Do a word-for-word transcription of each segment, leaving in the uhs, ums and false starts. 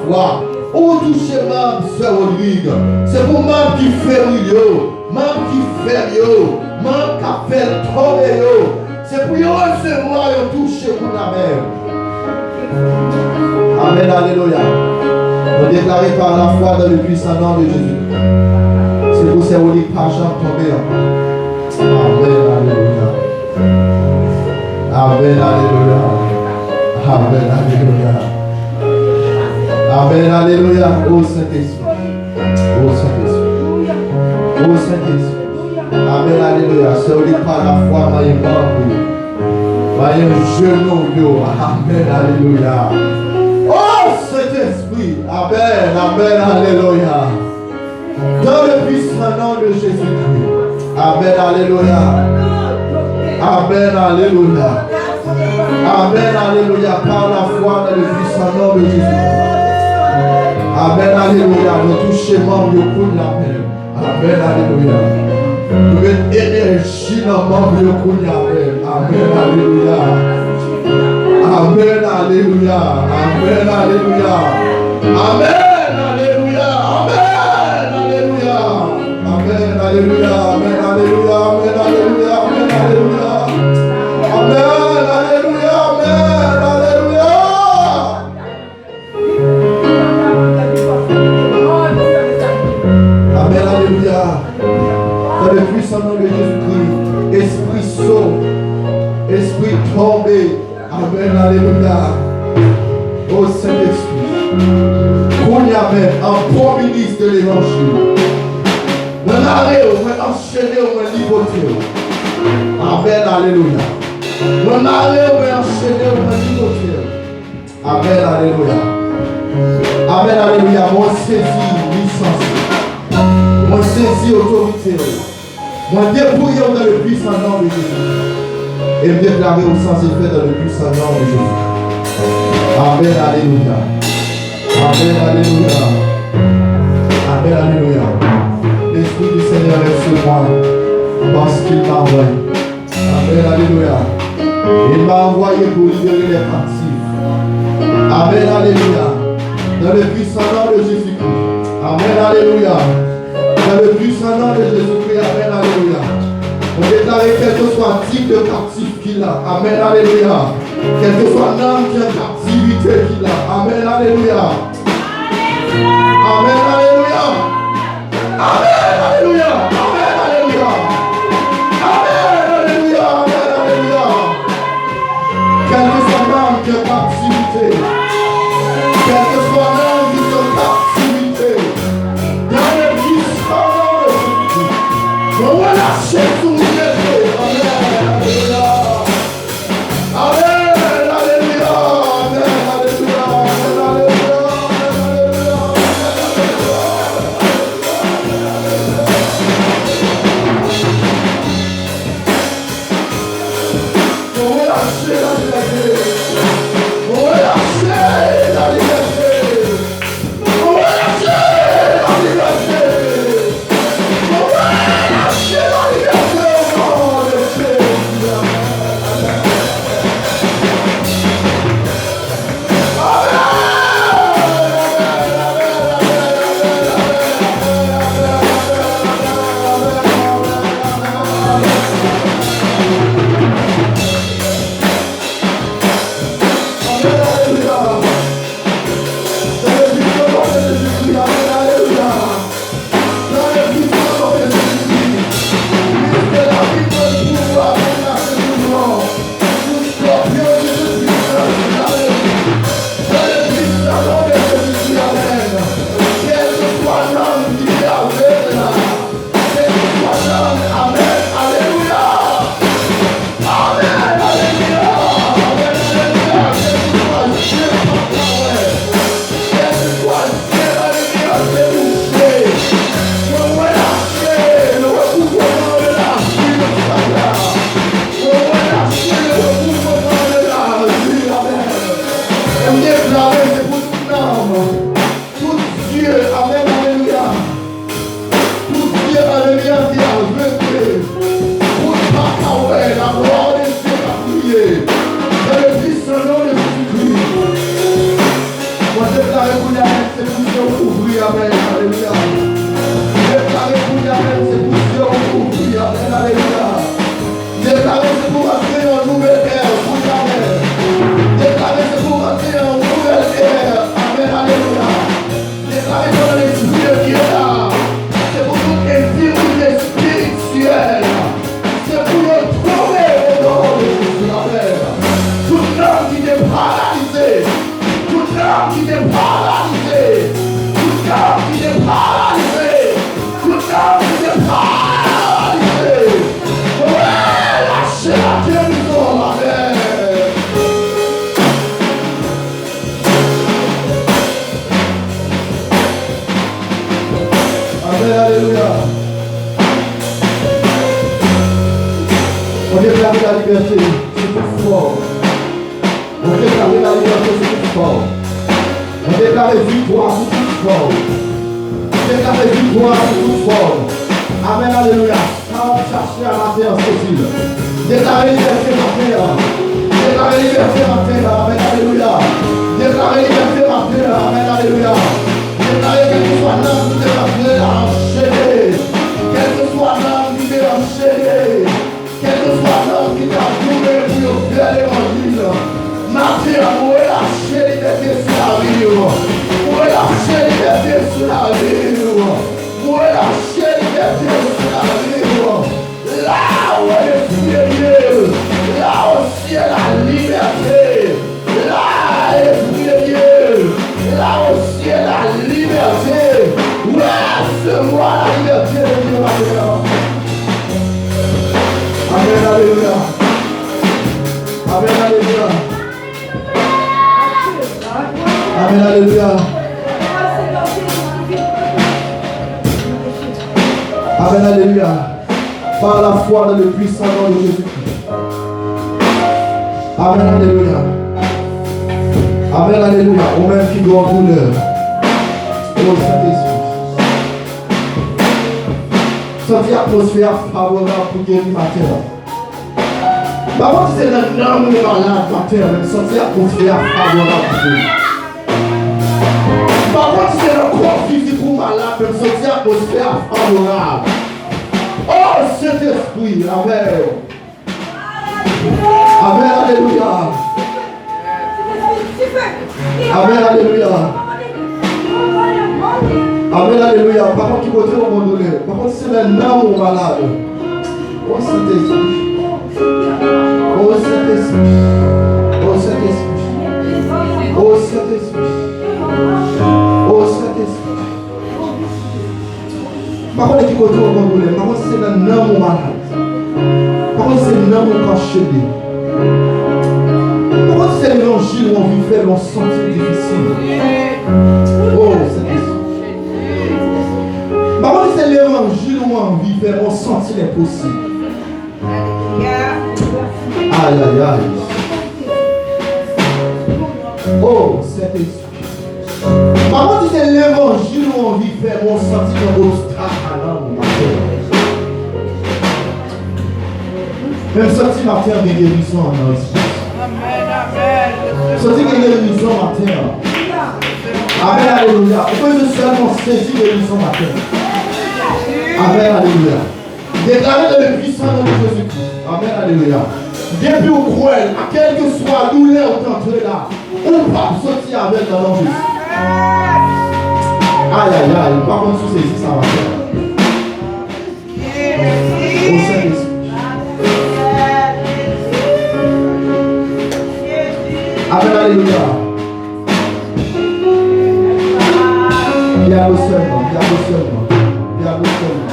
fwa. Ou touche manm sè Rodrig. Se pou manm ki febri yo, manm ki fèb yo, manm k ap fè l tonbe yo. Se pou yo resevwa yon touche kounye a menm. Amèn, alelouya. Nou deklare par la foi dans le puissant nom de Jésus. Se pou sè Rodrig pa janm tonbe ankò. Amèn, alelouya. Amèn, alelouya. Amèn, alelouya. Amèn, alelouya. O Sentespri. O Sentespri. O Sentespri. Amèn, alelouya. Sè Rodrig pa la fwa manyen manm yo. Manyen jenou yo. Amèn, alelouya. O Sentespri. Amèn, amèn, alelouya. Dans le puissant nom de Jésus-Christ. Amèn, alelouya. Amèn, alelouya. Amèn, alelouya. Par la foi dans le puissant nom de Jésus-Christ. Amèn, alelouya. Nou touche manm yo kounye a menm. Amèn, alelouya. Nou met enèji nan manm yo kounye a menm. Amèn, alelouya. Amèn, alelouya. Amèn, alelouya. Amèn, alelouya. Amèn, alelouya. Amèn, alelouya. Amèn, alelouya. Amèn, alelouya. Amèn, alelouya. Amèn, alelouya. Amèn, alelouya. Amèn, alelouya. Dans le puissant nom de Jésus-Christ, espri so, espri tonbe. Amèn, alelouya. O Sentespri, kounye a menm, an bon minis de levanjil, mwen mare w, mwen anchene w, mwen ligote w. Amèn, alelouya. Mwen mare w, mwen anchene w, mwen ligote w. Amèn, alelouya. Amèn, alelouya. Mwen sezi lisans ou. Mwen sezi otorite ou. Mwen depouye ou dans le puissant nom de Jésus. E m deklare ou san efè dans le puissant nom de Jésus. Amèn, alelouya. Amèn, alelouya. Amèn, alelouya. L'Esprit du Seigneur est sur moi, parce qu'il m'a oint. Amèn, alelouya. Il m'a envoyé pour libérer les captifs. Amèn, alelouya. Dans le puissant nom de Jésus-Christ. Amèn, alelouya. Dans le puissant nom de Jésus-Christ. Amèn, alelouya. Mwen deklare kèlkeswa tit de kaptif ki la. Amèn, alelouya. Kèlkeswa nanm ki an kaptivite ki la. Amèn, alelouya. Amèn, alelouya. Amèn, alelouya. Amèn, alelouya. Amèn, alelouya. Amèn, alelouya. Kèlkeswa nanm ki an kaptivite, kèlkeswa nanm ki an kaptivite, dans le puissant nom de Jésus, mwen relache sou ou, Jezi. Amèn, alelouya. Amèn, alelouya. Amèn, alelouya. Amèn, alelouya. Deklare kounye a menm se pou zye w ouvri, amèn, alelouya. Deklare kounye a menm se pou zye w ouvri, amèn, alelouya. Deklare se pou w antre nan yon nouvèl ère kounye a menm. Deklare se pou w antre nan yon nouvèl ère, amèn, alelouya. Deklare pandan lespri de Dye la, se pou tout enfimite espirityèl. Se pou yo tonbe o non de Jezi. Amèn. Tout nanm ki te paralize, tout nanm ki te paralize, tout nanm ki te paralize, tout nanm ki te paralize, wè, lache la gerizon. Amèn. Amèn, alelouya. Mwen deklare lalibète sou tout fòm. Mwen deklare lalibète sou tout fòm. Mwen deklare viktwa sou tout fòm. Mwen deklare viktwa sou tout fòm. Amèn, alelouya. Sa w ap chache a maten an, sezi l. Deklare libète maten an. Deklare libète maten an. Amèn, alelouya. Deklare libète maten an. Amèn, alelouya. Deklare kèlkeswa nanm ki te rantre la anchene. Kèlkeswa nanm ki te anchene. Kèlkeswa nanm ki t ap goumen pou yo fè levanjil. Maten an, mwen lache libète sou lavi w. Mwen lache libète sou lavi w. Mwen lache libète sou lavi w. La o lespri de Dye, la o syèl la libète, la lespri de Dye, la o syèl la libète. Resevwa la libète de Dye maten an. Amèn, alelouya. Amèn, alelouya. Amèn, alelouya. Amèn, alelouya. Par la foi dans le puissant nom de Jésus-Christ. Amèn, alelouya. Amèn, alelouya. Ou menm ki gen yon doulè. O Sentespri. Santi atmosfè a favorab pou geri maten an. Pa konn si se nan nanm ou malad maten an, men m santi atmosfè a favorab pou geri. Pa konn si se nan kò fizik ou malad, men m santi atmosfè a favorab. O Sentespri, amèn. Amèn, alelouya. Amèn, alelouya. Amèn, alelouya. Pa konn ki kote ou gon doulè. Pa konn si se nan nanm ou malad. O Sentespri. O Sentespri. O Sentespri. O Sentespri. O Sentespri. M pa konnen ki kote ou gon doulè. M pa konn si se nan nanm ou malad. M pa konn si se nanm ou k anchene. M pa konn si se levanjil ou anvi fè, men w santi l difisil. O Sentespri. M pa konn si se levanjil ou anvi fè, men w santi l enposib. Ayayay. O Sentespri. M pa konn si se levanjil ou anvi fè, men w santi gen obstak nan nanm ou maten an. Men m santi maten an gen gerizon nan espri. M santi gen gerizon maten an. Amèn, alelouya. Ou bezwen sèlman sezi gerizon maten an. Amèn, alelouya. Deklare dans le puissant nom de Jésus-Christ. Amèn, alelouya. Depi w kwè l, a kèlkeswa doulè ou t antre la, ou p ap soti avè l nan non Jezi. Ayayay, m pa konn si w sezi sa maten. O Sentespri. Amèn, alelouya. Pyano sèlman, pyano sèlman, pyano sèlman.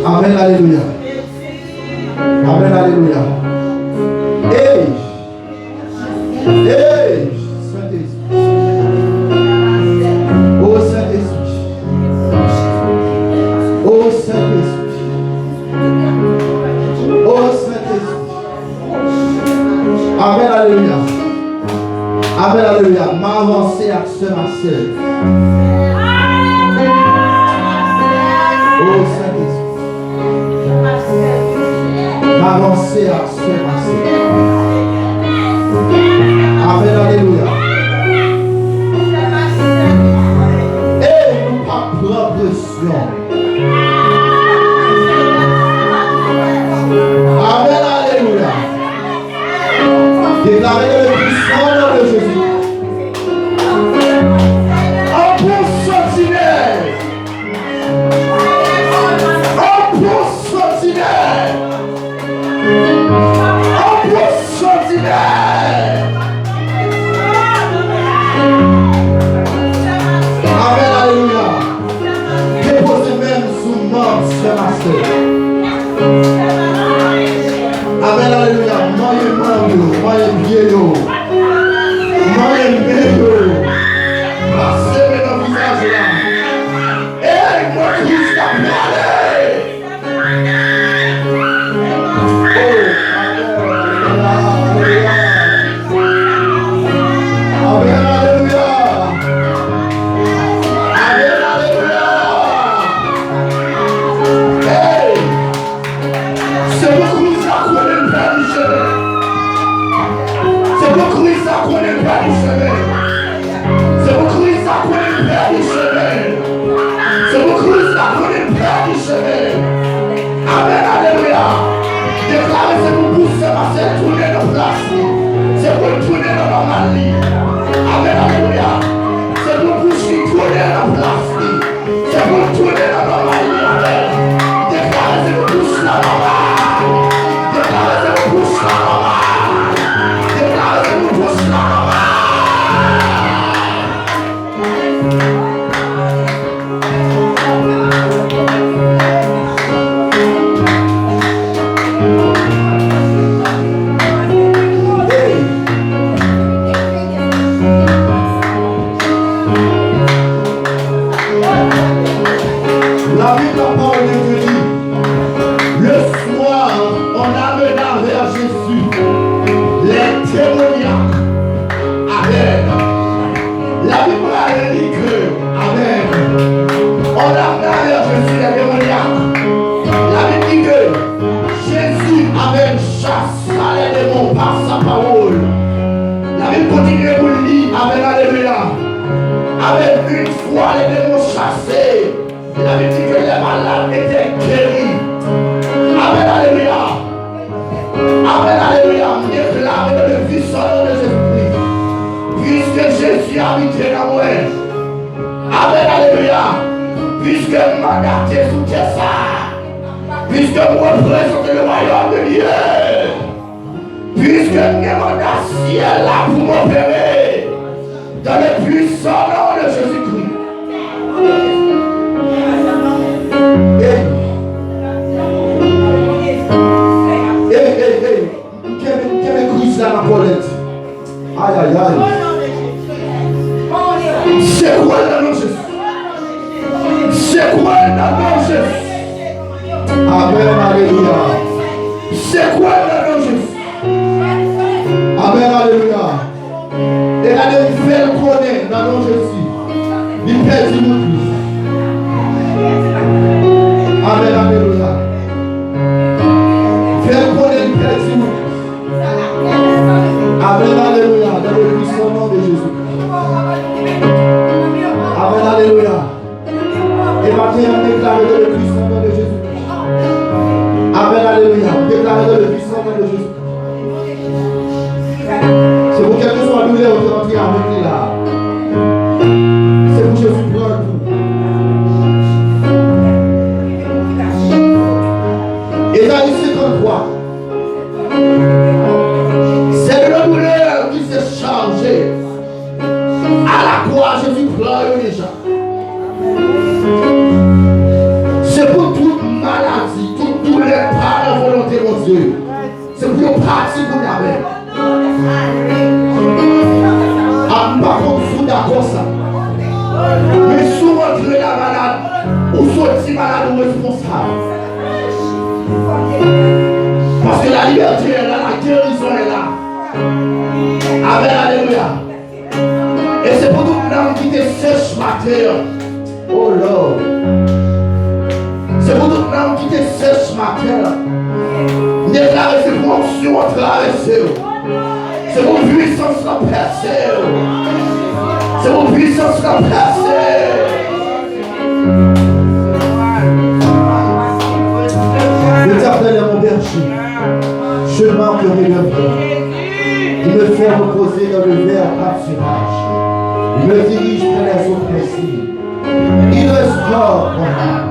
Amèn, alelouya. Amèn, alelouya. Ey! Ey! Sentespri. O Sentespri. O Sentespri. O Sentespri. Amèn, alelouya. Amèn, alelouya. M avanse ak sè Marcel. O Sentespri. M avanse ak sè Marcel. Amèn, alelouya. Pèdi chemen. Se pou Kris la tounen pèdi chemen. Amèn, alelouya. Deklare se pou bous se pase tounen nan plas li. Se pou l tounen nan nòmal li. Amèn, alelouya. Se pou bous li tounen nan plas li. Se pou l tounen nan nòmal li. Amèn. Deklare se pou bous la nòmal. Deklare se pou bous la nòmal. Deklare se pou bous la nòmal. La Bible, la parole de Dieu dit, le soir, on amena vers Jésus les démoniaques. Amèn. La Bible parle dit que, amèn, on amena vers Jésus les démoniaques. La Bible dit que Jésus, amèn, chassa les démons par sa parole. La Bible continue pour lire, amèn, alelouya. Amèn. Une fois les démons chassés, la Bible dit que les malades étaient guéris. Amèn, alelouya. Amèn, alelouya. M deklare dans le puissant nom de Jésus-Christ. Puisque Jésus habite nan mwen. Amèn, alelouya. Puisque m mandate sou tè sa. Puisque m reprezante le royaume de Dieu. Puisque m gen manda syèl la pou m opere. Dans le puissant nom de Jésus-Christ. Hey. Hey, hey, hey. M kenbe, m kenbe Kris la nan kòlèt. Ay, ay, ay. Sekwe l nan non Jezi. Sekwe l nan non Jezi. Amèn, alelouya. Sekwe l nan non Jezi. Amèn, alelouya. E gade, m fè l konnen nan non Jezi, li pèdi moun li. Amèn, alelouya. Fè l konnen li pèdi moun li. Amèn, alelouya. Dans le puissant nom de Jésus. Amèn, alelouya. E maten an, deklare dans le puissant nom de Jésus. Amèn, alelouya. Deklare dans le puissant nom de Jésus. Se pou kèlkeswa doulè ou te rantre avèk li la. Se pou Jezi pran l pou ou. Ezayi senkanntwa. C'est de nos douleurs qu'il s'est chargé. À la croix, Jésus pran yo deja. Se pou tout maladi, tout doulè pa nan volonte Bondye. Se pou yo pati pou n avè. A, m pa konn si w dakò sa. Men si w rantre la malad, ou soti malad, ou responsab. Paske la libète est la, la guérison est là. Amèn, alelouya. E se pou tout nanm ki te sèch maten an. Oh Lord. Se pou tout nanm ki te sèch maten an. M deklare se pou onksyon an travèse yo. Se pou pwisans lan pèse yo. Se pou pwisans lan pèse yo. L'Éternel est mon berger, je ne manquerai de rien. Il me fait reposer dans de verts pâturages. Il me dirige près des eaux paisibles. Il restaure mon âme.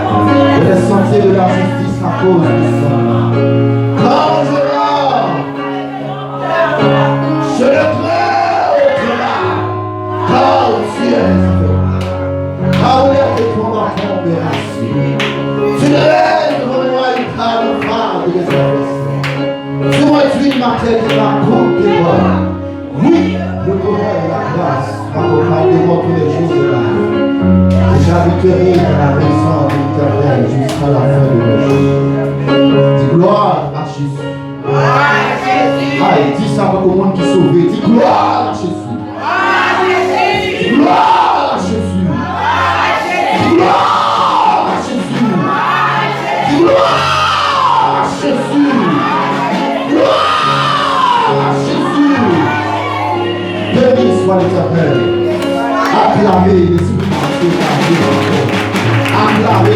Dans les sentiers de la justice à cause de son nom. Quand je meurs, je ne crains aucun mal, car tu es avec moi. Car où l'un de tes combats tombera, tu dresses devant moi une table au fard de mes adversaires. Tu conduis ma tête et ma coupe déborde. Oui, le progrès et la grâce m'accompagneront tous les jours de ma vie. Et j'habiterai dans la maison de l'Éternel jusqu'à la fin de mes jours. Dis gloire à Jésus. Ay, di sa tankou moun ki sove. Di gloire à Jésus. Gloire à Jésus. Gloire à Jésus. Gloire à Jésus. Gloire à Jésus. Béni soit l'Éternel. Aklame Lespri Mantye Gade ankò. Aklame